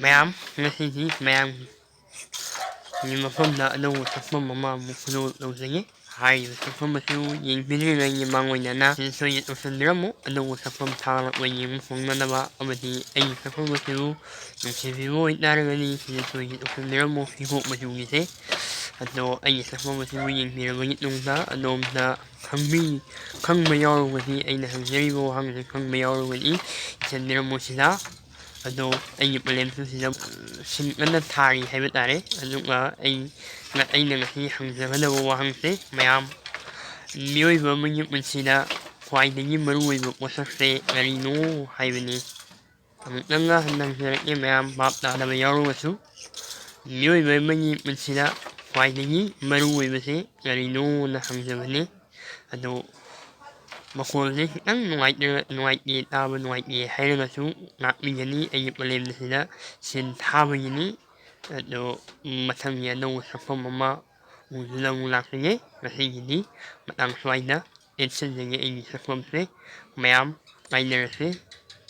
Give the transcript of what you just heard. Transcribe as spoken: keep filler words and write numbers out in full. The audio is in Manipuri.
ꯃꯌꯥꯝ, ꯉꯁꯤꯗꯤ ꯃꯌꯥꯝꯒꯤ ꯃꯐꯝꯗ ꯑꯅꯧꯕ ꯁꯛꯐꯝ ꯑꯃ ꯑꯃꯨꯛ ꯐꯣꯂꯣ ꯇꯧꯖꯒꯦ꯫ ꯍꯥꯏꯔꯤꯕ ꯁꯛꯐꯝ ꯑꯁꯤꯕꯨ ꯌꯦꯡꯕꯤꯗ꯭ꯔꯤꯉꯩꯒꯤ ꯃꯥꯡꯑꯣꯏꯅꯅ ꯁꯤꯗꯁꯨ ꯌꯦꯠ ꯑꯣꯞꯁꯟꯕꯤꯔꯝꯃꯨ꯫ ꯑꯅꯧꯕ ꯁꯛꯐꯝ ꯊꯥꯒꯠꯂꯛꯄ ꯌꯦꯡꯕ ꯐꯪꯅꯅꯕ ꯑꯃꯗꯤ ꯑꯩꯒꯤ ꯁꯛꯐꯝ ꯑꯁꯤꯕꯨ ꯅꯨꯡꯁꯤꯕꯤꯕ ꯑꯣꯏꯇꯥꯔꯒꯗꯤ ꯁꯤꯗꯁꯨ ꯌꯦꯠ ꯑꯣꯞꯁꯟꯕꯤꯔꯝꯃꯨ꯫ ꯍꯤꯒꯣꯛ ꯃꯆꯨꯒꯤꯁꯦ꯫ ꯑꯗꯣ ꯑꯩꯒꯤ ꯁꯛꯐꯝ ꯑꯁꯤꯕꯨ ꯌꯦꯡꯕꯤꯔꯕꯒꯤ ꯇꯨꯡꯗ ꯑꯗꯣꯝꯗ ꯈꯪꯕꯤ-, ꯈꯪꯕ ꯌꯥꯎꯔꯒꯗꯤ, ꯑꯩꯅ ꯍꯪꯖꯔꯤꯕ ꯋꯥꯍꯪꯁꯦ ꯈꯪꯕ ꯌꯥꯎꯔꯒꯗꯤ ꯏꯁꯟꯕꯤꯔꯝꯃꯨ ꯁꯤꯗ꯫ ꯑꯗꯣ ꯑꯩꯒꯤ ꯄꯂꯦꯝꯁꯨ ꯁꯤꯗ ꯁꯤꯟ ꯀꯟꯅ ꯊꯥꯔꯤ ꯍꯥꯏꯕ ꯇꯥꯔꯦ꯫ ꯑꯗꯨꯒ ꯑꯩ, ꯑꯩꯅ ꯉꯁꯤ ꯍꯪꯖꯒꯗꯕ ꯋꯥꯍꯪꯁꯦ ꯃꯌꯥꯝ, ꯃꯤꯑꯣꯏꯕ ꯑꯃꯒꯤ ꯄꯨꯟꯁꯤꯗ ꯈ꯭ꯋꯥꯏꯗꯒꯤ ꯃꯔꯨꯑꯣꯏꯕ ꯄꯣꯠꯁꯛꯁꯦ ꯀꯔꯤꯅꯣ ꯍꯥꯏꯕꯅꯤ꯫ ꯑꯃꯨꯛꯇꯪꯒ ꯍꯟꯅ ꯍꯪꯖꯔꯛꯀꯦ ꯃꯌꯥꯝ, ꯚꯥꯞ ꯇꯥꯗꯕ ꯌꯥꯎꯔꯒꯁꯨ꯫ ꯃꯤꯑꯣꯏꯕ ꯑꯃꯒꯤ ꯄꯨꯟꯁꯤꯗ ꯈ꯭ꯋꯥꯏꯗꯒꯤ ꯃꯔꯨꯑꯣꯏꯕꯁꯦ ꯀꯔꯤꯅꯣꯅ ꯍꯪꯖꯕꯅꯤ꯫ ꯑꯗꯣ ꯃꯈꯣꯜꯁꯦ ꯈꯤꯇꯪ ꯅꯨꯡꯉꯥꯏꯇ꯭ꯔ-, ꯅꯨꯡꯉꯥꯏꯇꯦ, ꯇꯥꯕ ꯅꯨꯡꯉꯥꯏꯇꯦ ꯍꯥꯏꯔꯒꯁꯨ ꯉꯥꯛꯄꯤꯒꯅꯤ꯫ ꯑꯩꯒꯤ ꯄꯂꯦꯝꯗ ꯁꯤꯗ ꯁꯤꯟ ꯊꯥꯕꯒꯤꯅꯤ꯫ ꯑꯗꯣ ꯃꯊꯪꯒꯤ ꯑꯅꯧꯕ ꯁꯛꯐꯝ ꯑꯃ ꯎꯗꯨꯅ ꯑꯃꯨꯛ ꯂꯥꯛꯆꯒꯦ꯫ ꯉꯁꯤꯒꯤꯗꯤ ꯃꯇꯥꯡ ꯁ꯭ꯋꯥꯏꯗ ꯂꯦꯞꯁꯤꯟꯖꯒꯦ ꯑꯩꯒꯤ ꯁꯛꯐꯝꯁꯦ꯫ ꯃꯌꯥꯝ ꯀꯥꯏꯅꯔꯁꯦ꯫